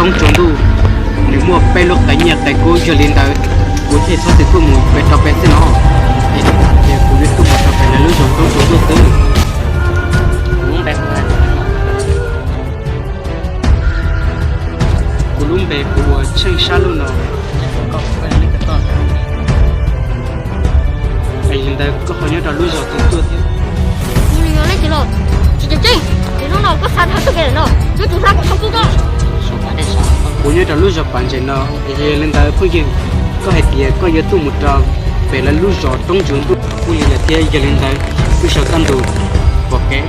Roob Tsuas Ntuj, nws muaj peb lub qe nyiaj qe kub, yog li ntawd kuv thiaj txhob txwm tuaj mus pem rau pem xwb no. Es kuv yuav tuaj mus rau pem lawv lub zos Roob Tsuas Ntuj xwb. Kuv lub npe hu ua Tsheej Sab Luj no. Es yog li ntawd koj ho nyob rau lub zos twg tuaj thiab? Kuv yog leej twg los? Tsis tseem ceeb, ces hnub no koj xav tau tuaj pem no, yuav tsum hla kom tau kuv ko. Kuv nyob rau lub zos Pas Ntses no, es yog li ntawd phooj ywg, koj hais tias koj yuav tuaj mus rau pem lawv lub zos Roob Tsuas Ntuj, kuj li lawm thiab. Yog li ntawd wb sawv tag ntus pom kev.